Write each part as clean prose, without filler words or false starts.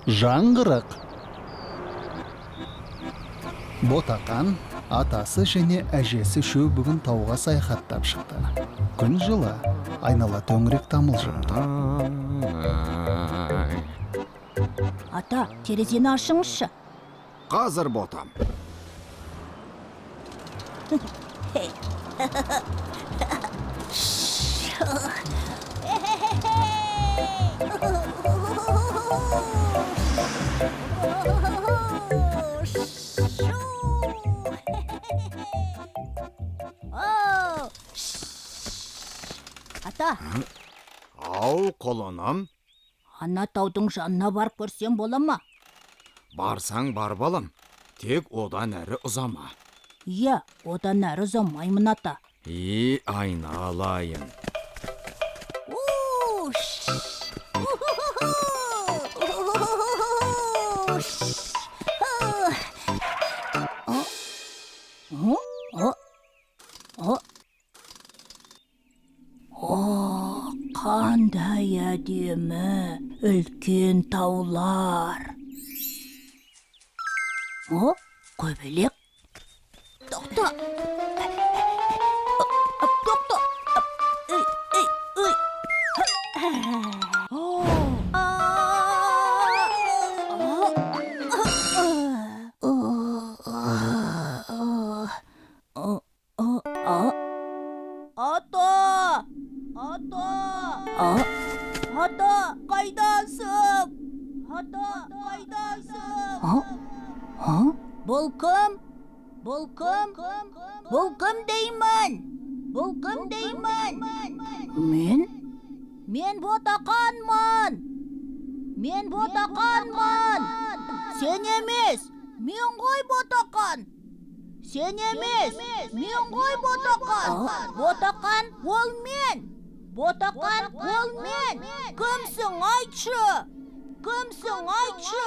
Жаңғырық. Ботақан атасы және әжесі үшеуі бүгін тауға саяхаттап шықты. Күн жылы, айнала төңірек тамылжып тұр. Ата, терезені ашыңызшы. Қазір, ботам. Ата. Ау, құлыным. Ана таудың жанына барып көрсем бола ма? Барсаң бар, балам. Тек одан әрі ұзама. Иә, одан әрі ұзамаймын, ата. И, айналайын. О, қандай әдемі үлкен таулар. О, көбелек. Тоқта. Тоқта. Ей, ей, ей. Ата! Ата! Ата, қайдасың? Ата, қайдасың? Бұл кім? Бұл кім? Бұл кім деймін? Бұл кім деймін? Мен? Мен Ботақанмын! Мен Ботақанмын! Сен емес, мен ғой Ботақан! Сен емес, мен ғой Ботақан! Ботақан ол мен! Ботақан ол мен! Кімсің, айтшы? Кімсің, айтшы?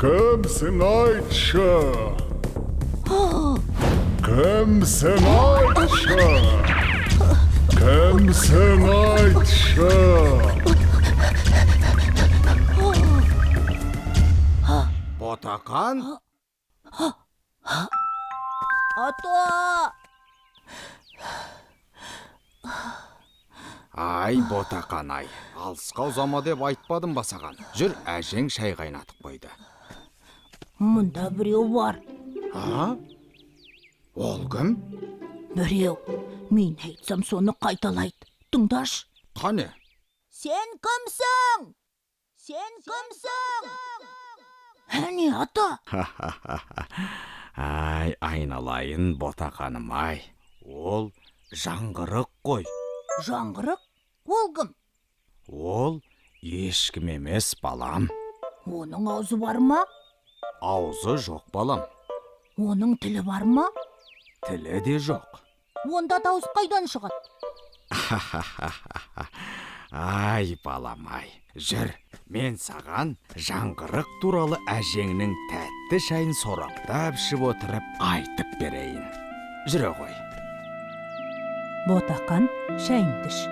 Кімсің, айтшы? Кімсің, айтшы? Кімсің, айтшы? Ботақан? Ата! Ай, Ботақан ай, алысқа ұзама деп айтпадым ба саған? Жүр, әжең шай қайнатып қойды. Мұнда біреу бар. А? Ол кім? Біреу. Мен айтсам соны қайталайды. Тыңдашы. Қане? Сен кімсің? Сен кімсің? Әне, ата. Ай, айналайын Ботақаным ай. Ол жаңғырық қой. Жаңғырық? Ол кім? Ол ешкім емес, балам. Оның аузы бар ма? Аузы жоқ, балам. Оның тілі бар ма? Тілі де жоқ. Онда дауыс қайдан шығады? Ай, балам ай. Жүр, мен саған жаңғырық туралы әжеңнің тәтті шайын сораптап ішіп отырып айтып берейін. Жүре ғой. Ботақан, шайыңды іш.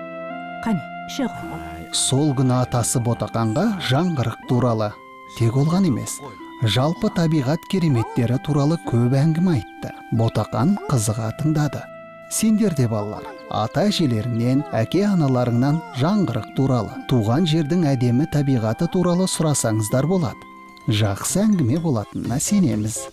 Қане, іше ғой. Сол күні атасы Ботақанға жаңғырық туралы тек олған емес, жалпы табиғат кереметтері туралы көп әңгіме айтты. Ботақан қызыға тыңдады. Сендер де, балалар, ата әжелеріңнен, әке аналарыңнан жаңғырық туралы, туған жердің әдемі табиғаты туралы сұрасаңыздар болады. Жақсы әңгіме болатынына сенеміз.